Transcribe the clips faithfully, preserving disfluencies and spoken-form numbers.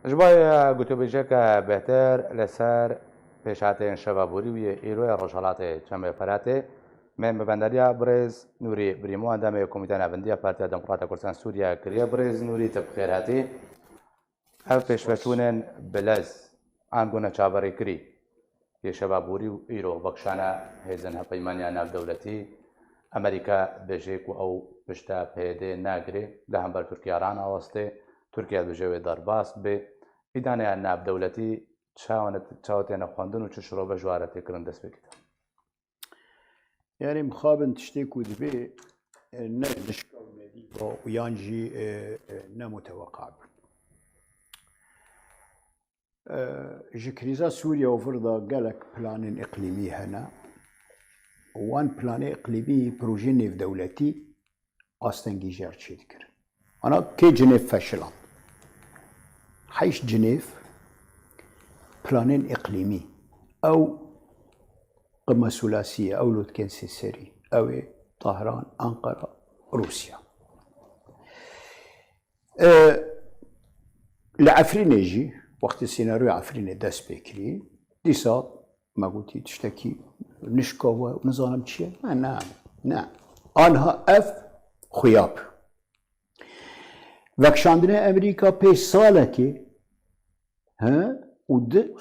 Ji bo gotûbêjeke bêhtir li ser pêşhatên Şeva Borî û yê îro yê Rojhelatê Çemê Feratê, me bi benderiya birêz Nûrî Brîmo, endamê Komîteya Navendî ya Partiya Demokrata Kurdistan Sûriye kiriye. Birêz Nûrî, tu bi xêr hatî. Ev pêşveçûnên bilez, ango neçaverêkirî yê Şeva Borî û îro vekişana hêzên hevpeymaniya navdewletî, Amerîka dibêje ku ew pişta P Y D nagirê, li hember Tirkiye ranawastê, Tirkiye dibêje wê derbas bê. Îdaneya navdewletî çawa ne-, çawa têne xwendin û çi şirove ji we re tê kirin destpêkê de? Yanî mixabin tiştê ku dibê, e, ne nişka û nedîka û yan jî, e, e, ne muteweqa bû. E, ji krîza Sûriye û vir de gelek planên îqlîmî hene. Wan planê îqlîmî, projeyê nêvdewletî astengî jê re çêdikirin. Ana kê Cinêv feşiland? Heyş Cinêv planên îqlîmî. Ew qime sulasî ye, ew lotken sê serî. Ew ê Tahran, Ankara, Rûsya. E, li Efrînê jî, wextê senaryoya Efrînê dest pê kirî, dîsa me gotî tiştekî nişka we û nizanim çi ye. Ne, ne, ne. Anha ev xuya bû. Vekişandinê Amerîka pê salekê, he, û di,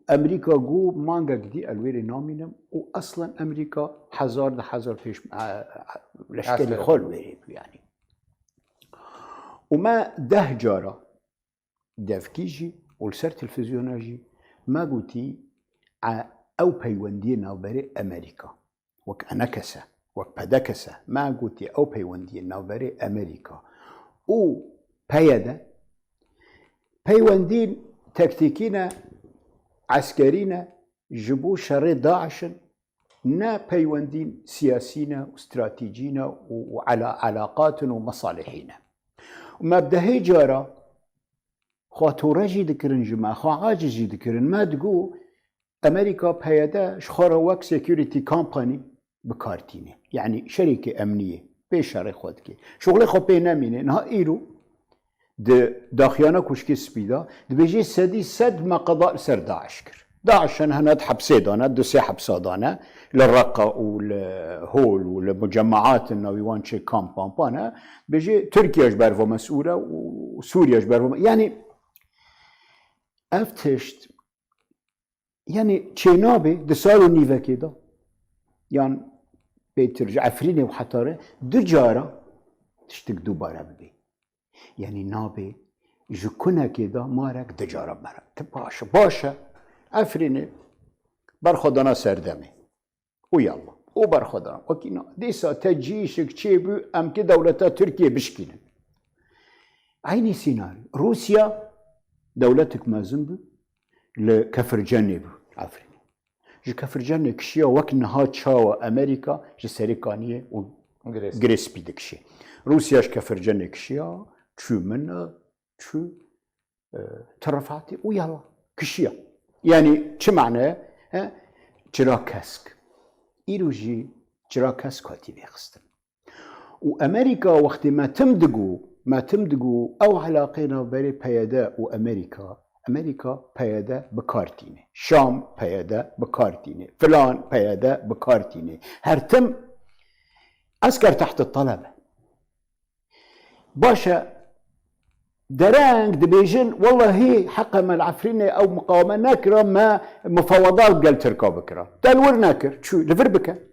Amerîka got, mangek dî ez li wêrê namînim û eslen Amerîka hezar, di hezar pêş, e, e, leşkerî Esker. xwe li wêrê bû, yanî. Û me deh cara devkî jî û li ser televîzyona jî me gotî, e, ew peywendiyê navberê Amerîka, wek enekese, wek pedekese, me gotî ew peywendiyê navberê Amerîka û P Y D, peywendîn tektîkî ne, eskerî ne, ji bo şerê DAIŞ in, ne peywendîn siyasî ne û stratejî ne û, û ela-, elaqat in û mesalihî ne. Û me bi dehê cara xwe tore jî dikirin ji me, xwe aciz jî dikirin. Me digot, Amerîka P Y D ji xwe re wek security company bi kar tîne. Yanî şerîkê emniyê pê şerê xwe dike. Şixulê xwe pê nemîne. Niha îro di daxiyana Koşkê Spî de dibêje sedî sed me qeda li ser DAIŞ kir. DAIŞ hene di hepsê de ne, du sê hepsa de ne, li Reqa û li Hol û li mucemaatên navî wan çê kamp pampa ne. Dibêje Tirkiye ji ber ve mesûl e û Sûriye ji ber ve me-, yanî ev tişt, yanî çênabê di sal û nîvekê de, yan bêtir ji Efrînê û heta re du cara tiştik dubare bibe. Yanî nabê ji kunekê de marek du cara mere. Ti baş e, baş e. Efrînê berxwedana serdemê. Û yalla. Û berxwedana. Wekî na. Dîsa te cîşik çêbû, em ki dewleta Tirkiye bişkînin. Eynî senaryo. Rûsya dewletik mezin bû, li Kefircenê bû, Efrînê. Ji Kefircenê kişiya wek niha çawa Amerîka ji Serê Kaniyê û Girê Spî. Girê Spî dikişê. Rûsya ji Kefircenê kişiya, çû Mina, çû, e, Tirifetê û yala kişiya. Yanî çi mane ye? He? Çira kesk. Îro jî çira kesk hatî vêxistin. Û Amerîka wextê me tim digo, me tim digo, ew elaqeyê navberê P Y D û Amerîka, Amerîka P Y D bi kar tîne. Şam P Y D bi kar tîne. Filan P Y D bi kar tîne. Her tim esker tehte teleb e. Baş e, dereng dibêjin, wellahî heqa me li Efrînê ew miqaweme nekira, me mufawada gel Tirka bikira. Te li wir nekir, çû, li vir bike.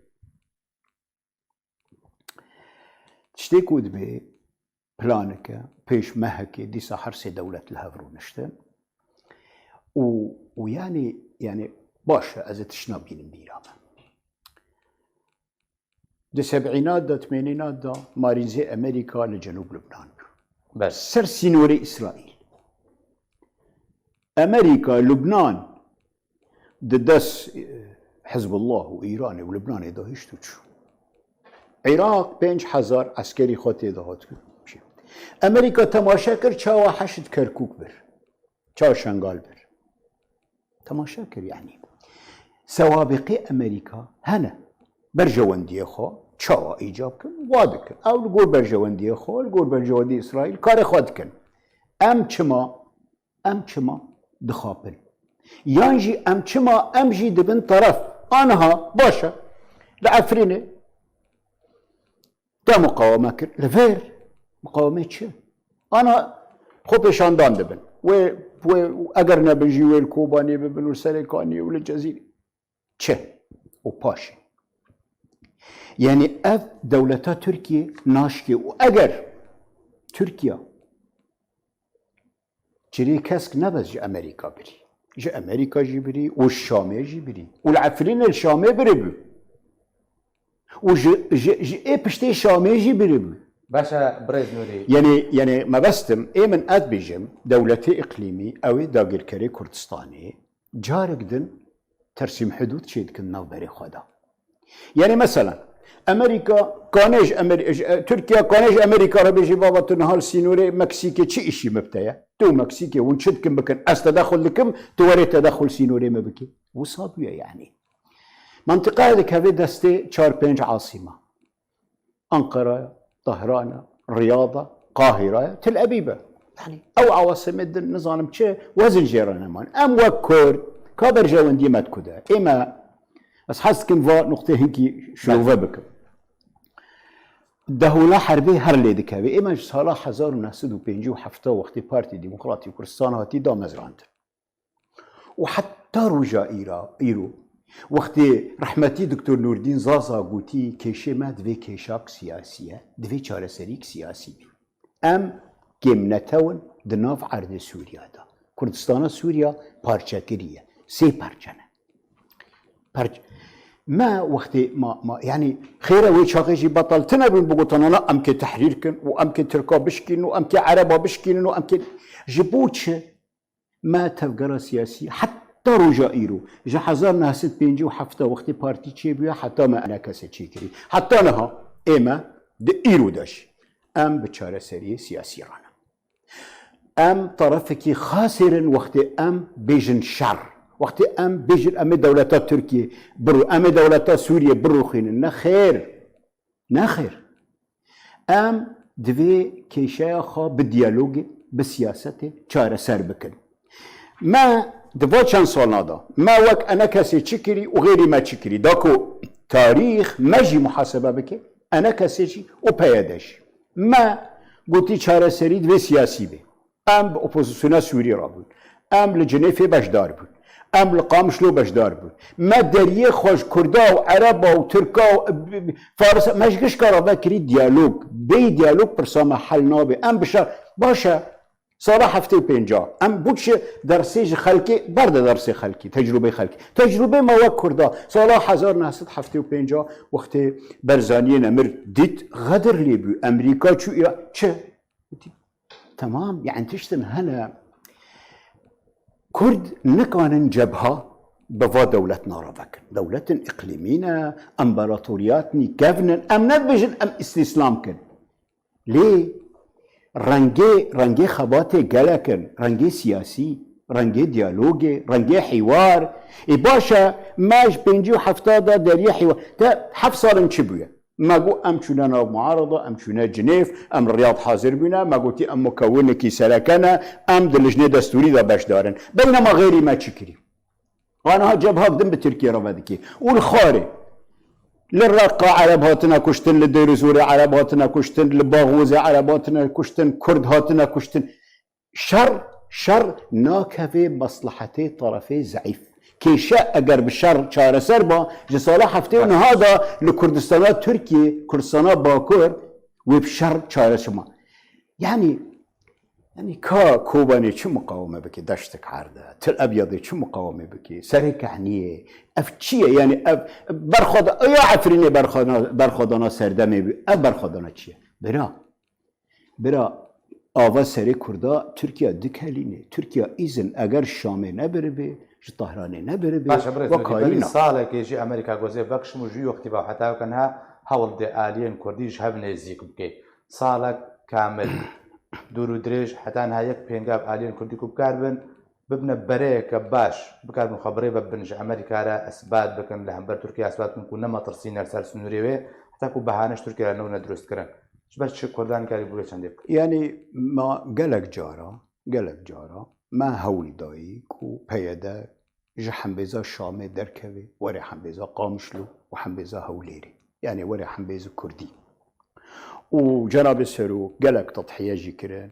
Tiştê ku dibê planeke, pêş mehekê, dîsa her sê dewlet li hev rûniştin. Û, û yanî, yanî baş e, ez ê tişt nabînim bîra me. Di sebînat de, tmenînat de marîzê Amerîka li Cenûb Lubnan bû. Belê. Ser sînorê Îsraîl. Amerîka, Lubnan di dest, e, Hizbullah û Îranê û Lubnanê de hişt û çû. Iraq pênc hezar eskerî xwe tê de hat. Amerîka temaşe kir çawa Heşd Kerkûk bir. Çawa Şengal bir. Temaşe kir, yanî. Sewabîqê Amerîka hene. Berjewendiyê xwe çawa îcab kin, wa dikin. Ew li gor berjewendiyê xwe, li gor berjewendiyê Îsraîl karê xwe dikin. Em çima Em çima dixapin? Yan jî em çima, em jî dibin teref? Aniha baş e. Li Efrînê te muqaweme kir. Li vir muqawemê çi? Ana xwe pêşandan dibin. Wê, wê eger nebin jî wê li Kobanê bibin û Serêkaniyê û li Cezîrê. Çi? Û paşê. Yanî ev dewleta Tirkiye naşkê û eger Tirkiye Çirê kesk nebes ji Amerîka birî. Ji Amerîka jî birî û ji Şamê jî birî. Û li Efrînê li Şamê birî bû. Û ji, ji, ji ê piştê Şamê jî birî bû. Baş e, birêz Nûrî. Yanî, yanî mebestim, ê min ez bêjim, dewletê îqlîmî, ew ê dagirkerê Kurdistanê, carek din tersîm hidûd çêdikin navberê xwe de. Yanî mesela, Amerîka kanê ji Amer-, ji, e, Tirkiye kanê ji Amerîka re bêjî, baba, tu niha li sînorê Meksîkê çi îşî min bi te ye? Tu û Meksîkê hûn çi dikin bikin, ez tedexul dikim, tu werê tedexul sînorê min bikî. Wisa bûye yanî. Mentiqaya dikeve destê çar pênc asîma. Anqara, Tehrana, Riyada, Qahiraya, Tel Ebîbe. Yanî ew awasimê din nizanim çi wezin jê re neman. Em wek Kurd, ka berjewendiyê me dikude. Ê me, ez hez dikim va nuqtê hinkî şirove bikim. Dehûla herbê her lê dikeve. Ê me ji sala hezar û neh sed û pêncî û heft wextê Partî Demokratî Kurdistan hatî damezrandin. Û heta roja îra-, îro, wextê rehmetî Doktor Nûrdîn Zaza gotî, kêşê me divê kêşak siyasî ye, divê çareserîk siyasî bî. Em kêmnetew in di nav erdê Sûriya de. Kurdistana Sûriya parçekirî ye. Sê parçe ne. Parç-, me wextê ma, ma, yanî xêre wê çaxê jî betal tune bûn, bigotin, na, em kê tehrîr kin û em kê Tirka bişkînin û em kê Ereba bişkînin û em kê, ji bo çi? Me tevgera siyasî heta roja îro, ji hezar neh sed pêncî û heft wextê partî çêbûye, heta me enekesê çêkirî. Heta niha ê me di îro de jî em bi çareseriyê siyasî re ne. Em tarafekî xasêr in wextê em bêjin şer. Wextê em bêjin em ê dewleta Tirkiyê biro, em ê dewleta Sûriyê birûxînin. Nexêr. Nexêr. Em divê kêşeya xwe bi diyalogê, bi siyasetê çareser bikin. Me di va çend salna de me wek enekesê çi kirî û xêrî me çi kirî? Da ku tarîx me jî muhasebe bike, enekesê jî û P Y D jî. Me gotî çareserî divê siyasî be. Em bi opozisyona Sûrî re bûn. Em li Cinêfê beşdar bûn. Em li Qamişlo beşdar bûn. Me deriyê xwe ji Kurda û Ereba û Tirka û, e, Farisa, me ji gişka re vekirî diyalog. Bêyî diyalog pirsa me hel nabe. Em bi şer, baş e, sala heftê û pênca. Em bû çi dersê ji xelkê, berde dersê xelkê, tecrûbê xelkê. Tecrûbê me wek Kurda, sala hezar neh sed heftê û pênca wextê Berzaniyê nemir dît, xedir lê bû. Emrîka çû Îra-, çi? Temam, yani tiştin hene. Kurd nikanin cebha bi va dewletna re vekin. Dewletin îqlîmî ne, împaratoriyatnî kevn in. Em nebêjin em îstîslam kin. Lê rengê, rengê xebatê gelek in. Rengê siyasî, rengê diyalogê, rengê hîwar. Ê baş e, me ji pêncî û hefta de deriyê hîwar. Te heft sal in çi bûye? Me got, em çûne nav muarada, em çûne Cinêv, em li Riyad hazir bûne, me gotî, em mukewinekî sereke ne, em di lijnê destûrî de beşdar in. Beynema xêrî me çi kirî? Aniha cebhak din bi Tirkiye re vedikê. Û li Xarê, li Reqa Ereb hatine kuştin, li Dêrizorê Ereb hatine kuştin, li Baxozê Ereb hatine kuştin, Kurd hatine kuştin. Şer, şer nakeve meslehetê tarafê zeîf. Kêşe eger bi şer çareser ba, ji sala heftê û niha de li Kurdistana Tirkiyê, Kurdistana Bakur, wê bi şer çareser ma. Yani, yani ka Kobanê çi muqaweme bike, Deştik Erde, Til Ebyadê çi muqaweme bike, Serê Kehniyê, ev çi ye? Yani ev berxweda-, ya Efrînê berxwedana, berxwedana serdemê bû, ev berxwedana çi ye? Bira, Bira, ava serê Kurda Tirkiya dikelîne. Tirkiya îzin eger Şamê nebiribe, ji Tahranê nebiribe, Baş e, birêz Nûrî, berî salekê jî Amerîka gozê vekişim û ji wî wextî ve heta weke niha hewl dide aliyên Kurdî ji hev nêzîk bike. Salek kamil, dûr û dirêj, heta niha yek pêngav aliyên Kurdî ku bikaribin, bibine bereyeke baş, bikaribin xwe bi rê ve bibin ji Amerîka re isbat bikin, li hember Tirkiye isbat bikin ku ne metirsîne li ser sinûrê wê, heta ku behane ji Tirkiye re newne dirustkirin. Ji ber çi Kurdan nikarî bi wê çendê bikin? Yanî ma gelek cara, gelek cara Me hewl dayî ku P Y D ji hembêza Şamê derkeve, were hembêza Qamişlo û hembêza Hewlêrê. Yanî were hembêza Kurdî. Û Cenabê Serok gelek tedhiye jî kirin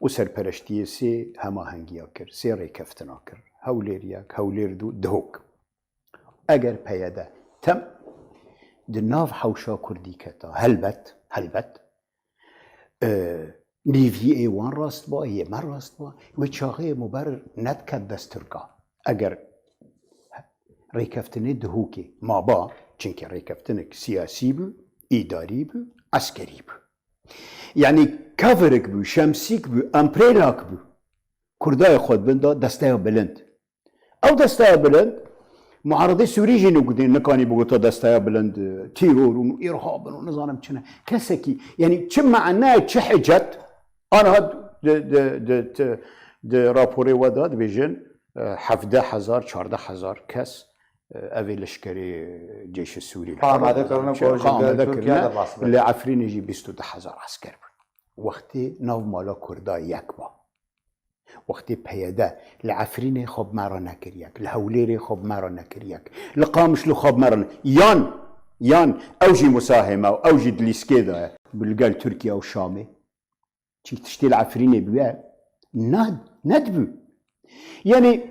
û serpereştiyê sê hemahengiya kir, sê rêkeftina kir. Hewlêr yek, Hewlêr du, Dihok. Eger P Y D tem di nav hewşa Kurdî keta, helbet, helbet, e, nîviyê wan rast ba, yê me rast ba, wê çaxê muber nediket dest Tirka. Eger rêkeftinê Dihokê maba, çimkî rêkeftinek siyasî bû, îdarî bû, eskerî bû. Yanî kevirik bû, şemsîk bû, emprêlak bû. Kurdayê xwe di bin da desteya bilind. Ew desteya bilind, muaredê Sûrî jî nigotî, nikanî bigota desteya bilind, e, tîror in û îrhab in û nizanim çi ne. Kesekî, yanî çi mane, çi hicet, aniha di, di, di, di, di raporê we de dibêjin, e, hevdeh hezar, çardeh hezar kes, e, evê leşkerê cêşê Sûrî li Xwe amade Herat kirine, çi, ku xwe ji amade gel Tirkiye kirine, de bas li bike. Efrînê jî bîst û du hezar esker bûn. Wextê nav mala Kurda yek ba. Wextê P Y D li Efrînê xwe bi me re nekir yek, li Hewlêrê xwe bi me re nekir yek, li Qamişlo xwe bi me re ne-, yan, yan ew jî musaheme û ew jî di lîskê de ye, li gel Tirkiye û Şamê. Çi tiştê li Efrînê bûye, ne, nedibû. Yanî,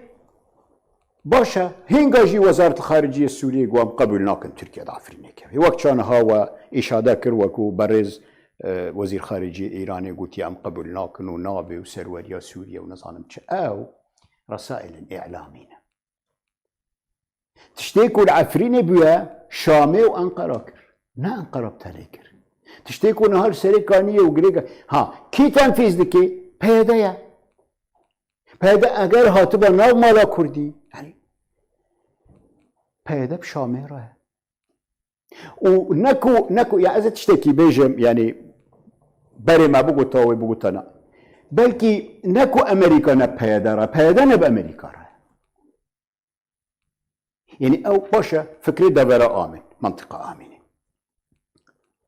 baş e, hênga jî Wezaret Xariciyê Sûriyê got, em qebûl nakin Tirkiye di Efrînê keve. Wek çaneha we îşade kir, wekû berêz, e, Wezîr Xariciyê Îranê gotiye, em qebûl nakin û nabe û serweriya Sûriye û nizanim çi. Ew resailên îlamî ne. Tiştê ku li Efrînê bûye, Şamê û Enqera kir. Ne Enqera bi tenê kir. Tiştê ku niha li Serêkaniyê û Girêga, ha, kî tenfîz dike? P Y D ye. P Y D eger hatibe nav mala Kurdî, yanî P Y D bi Şamê re ye. Û ne ku, ne ku, ya ez ê tiştekî bêjim, yanî berê me bigota, wê bigota na. Belkî ne ku Amerîka ne P Y D re, P Y D ne bi Amerîka re. Yanî ew baş e, fikrê devera Amîn, mantiqa Amînê.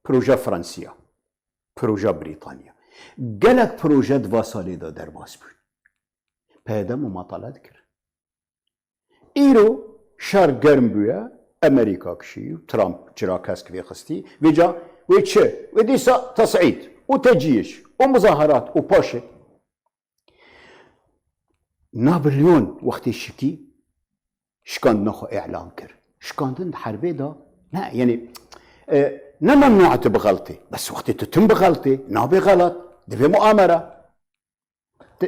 Proje Fransiya, proje Brîtanya. Gelek proje di va salê de derbas bûn. P Y D mumatale dikir. Îro şer germ bûye, Amerîka kişî, Trump çira kesk vê xistî, vêca wê çi? Wê dîsa tesîd û tecîyiş û muzaherat û paşê Napoleon wextê şikî, şikandina xwe îlan kir. Şikandin di herbê de, ne, yanî, e, ne memnû e tu bixeltî. Bes wextê tu tim bixeltî, nabê xelat, divê muamere.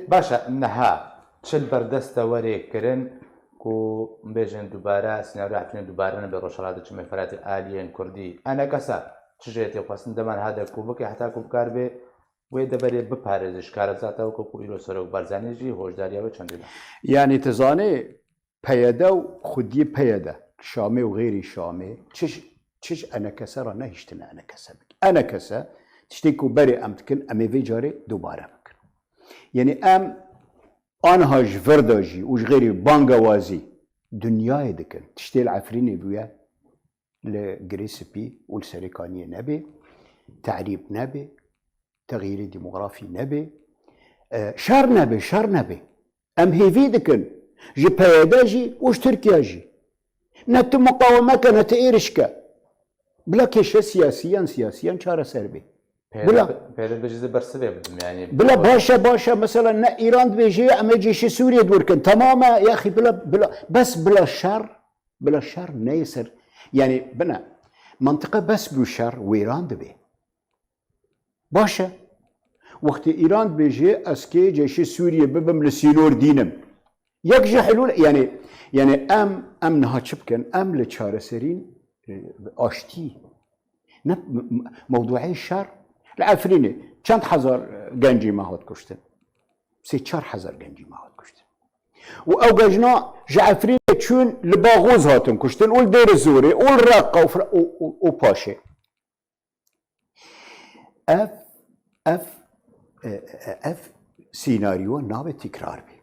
Baş e, niha çi li ber dest de were kirin ku bêjin dubare, senaryoya Efrînê dubare nebe, Rojhilata Çimê Firatê, aliyên Kurdî, enekese, çi jê tê xwestin, dema niha de ku bike, heta ku bikaribe wê deverê biparêze, ji karezata weke ku îro Serok Barzanî jî hoşdariya wê çendî da. Yanî tu zanî, P Y D û xwediyê P Y D, Şamê û xêrî Şamê, çi ji, çi ji enekese re nehiştine enekese bike. Enekese, tiştê ku berê em dikin, em ê vê carê dubare bikin. Yanî em aniha ji vir de jî û ji xêrî bangewazî dinyayê dikin. Tiştê li Efrînê bûye, li Girê Spî û li Serêkaniyê nebe, terîb nebe, texyîrê demografî nebe, e, şer nebe, şer nebe. Em hêvî dikin ji P Y D jî û ji Tirkiye jî. Ne tu muqaweme ke, ne tu êriş ke. Bila kêşe siyasî yan siyasî yan çareser bê. Bila P D B jî bersivê bidim, yanî. Bila baş e, baş e. Mesela ne Îran dibêje, em ê cêşê Sûriyê dûr kin. Temam e, yaxî bila, bila, bes bila şer, bila şer neyê ser. Yanî bine, mantiqe bes bû şer wêran dibe. Baş e. Wextê Îran dibêje, ez kê cêşê Sûriyê bibim li sînor dînim. Yek ji hilûl, yanî, yanî em, em niha çi bikin? Em li çareserîn, e, aştî. Ne m-, m-, mewduê şer. Li Efrînê çend hezar, e, gencî me hat kuştin? Sê çar hezar gencî me hat kuştin. Û ew gejna ji Efrînê çûn li Baxûz hatin kuştin û li Dêr Zorê û li Reqa û Fra-, û, û, û paşê. Ev, ev, e, e, ev sînaryo nabe tîkrar bê.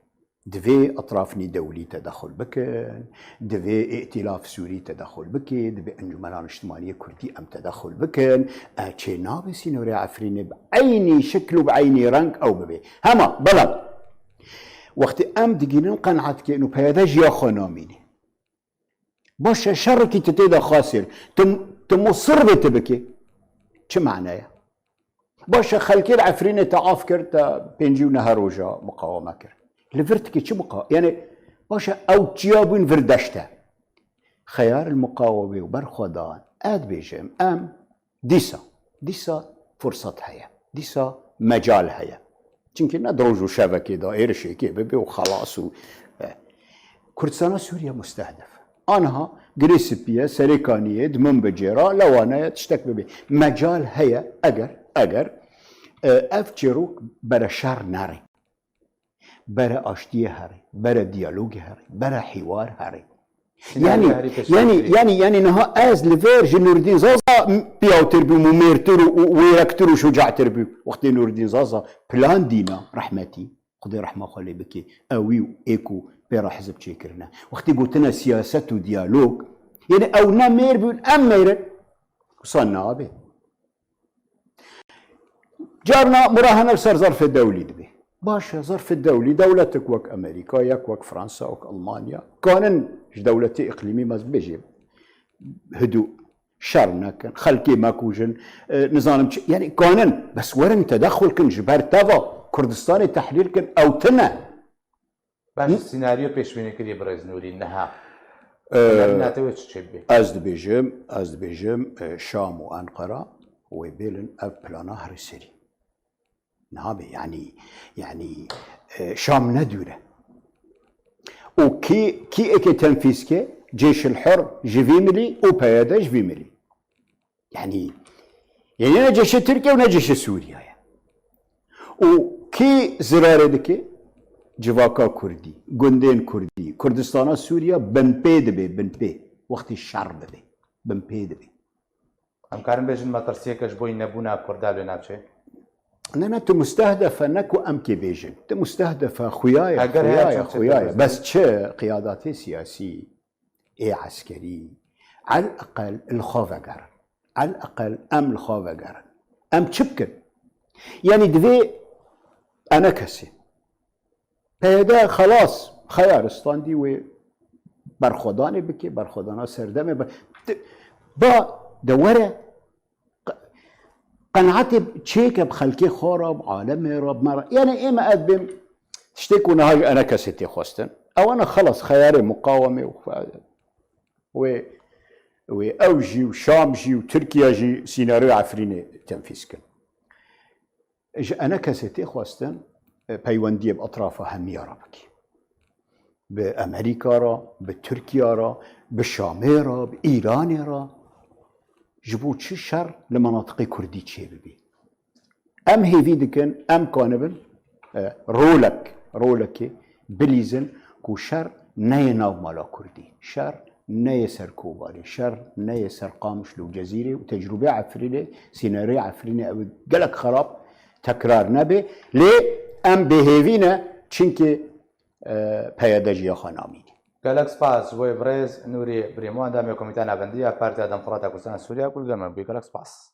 Divê etraf nîdewlî tedexul bikin, divê îtilaf Sûrî tedexul bike, divê Encûmena Niştimaniyê Kurdî em tedexul bikin. E, çê nabe sînorê Efrînê bi eynî şekl û bi eynî reng ew bibe. Hema, belam. Wextê em digînin qenaetkê û PYD ji ya xwe namînî. Baş e, şerekî tu tê de xasir. Tu, tu musir bê tu bikê. Çi mane ye? Baş e, xelkê li Efrînê te af kir, te pêncî û neh roja muqaweme kir. Li vir tikê çi muqa-, yani, baş e, ew çiya bûn vir deşte. Xeyar li muqawemê û berxwedan, ez dibêjim, em dîsa, dîsa fursat heye, dîsa mecal heye. Çimkî ne di roj û şevekê de êrişekê bibe û xelas û, e, Kurdistana Sûriye mustehdef. Aniha girê spî ye, serê kaniyê, di min bicêra, lewane ye, tiştek bibe. Mecal heye, eger, eger, e, ev çîrok bere şer nere. Bere aştiyê herê, bere diyalogê herê, bere hîwar herê. Senaryo Yani, herî pêşkêştir yani, e. yani, yani niha ez li vêr ji Nûreddîn Zaza piyawtir bûm û mêrtir û, û wêrektir û şucatir bûm. Wextê Nûreddîn Zaza plan dîna rehmetî, Xwedê rehma xwe lê bike, ewî û êk û pê re hizb çêkirine. Wextê gotine siyaset û diyalog, yani ew ne mêr bûn, em mêr in. Wisa nabe. Carna murahene li ser zerfê dewlî dibe. Baş e, zerfê dewlî, dewletek wek Amerîka, yek wek Fransa, wek Almanya, kanin ji dewletê îqlîmî me bêjê hidû şer nekin, xelkê mekujin, e, nizanim çi, yani kanin, bes werin tedexul kin ji ber teva Kurdistanê tehlîl kin, ew tine. Baş, Hı? Senaryo pêşbînî kiriye birêz Nûrî niha. Ee, Senaryo nate wê çi çê bibê? Ez dibêjim, ez dibêjim, e, Şam û Enqera wê bêlin ev plana herî serî. Nabe, yani, yani, e, Şam ne dûr e. Û kî, kî êkê tenfîz ke? Cêşil Hur ji vî milî û PYD ji vî milî. Yani, yani ne cêşê Tirkiye û ne cêşê Sûriye ye. Û kî zirarê dike? Civaka Kurdî, gundên Kurdî, Kurdistana Sûriye binpê dibe, binpê. Wextê şer bibe, binpê dibe. Em karin bêjin metirsiyeke ji bo nebûna Kurda li navçê? Ne, ne, tu mustehdef e, ne ku em kê bêjin. Tu mustehdef e, xuya ye, Heger xuya heye ye, çend xuya ye. Bes çi qiyadatê siyasî, ê eskerî, el eqel li xwe vegerin. El eqel em li xwe vegerin. Em çi bikin? Yani divê enekesê PYD xelas, Xeyar standî wê berxwedanê bike, berxwedana serdemê be. Ba de were qe-, qenaetê çêke bi xelkê xwe re, bi alemê re, bi me re. Yani ême ez bêm tiştê ku niha ji enekesê tê xwestin. Ewana xelas xeyarê muqawemê û xwe-, wê, wê ew jî û Şam jî û Tirkiye jî sînaryoya Efrînê tenfîz kin. Ji enekesê tê xwestin, e, peywendiyê bi etrafa hemiya re bike. Bi Amerîka re, bi Tirkiye re, bi Şamê re, bi Îranê re. Ji bo çi şer li menatiqê Kurdî çêbibî? Em hêvî dikin, em kanibin, e, rolek, rolekê bilîzin ku şer neyê nav mala Kurdî. Şer neyê ser Kobanê, şer neyê ser Qamişlo û Cezîrê û tecrûbeya Efrînê, sînaryoya Efrînê ew gelek xerab tekrar nebe. Lê em bêhêvî ne, çimkî, e, PYD ji ya xwe namînî. Gelek spas ji bo birêz Nûrî Birîmo, endamê Komîteya Navendî ya Partiya Demokrata Kurdistan Sûriye, ku li gel me bûyî. Gelek spas.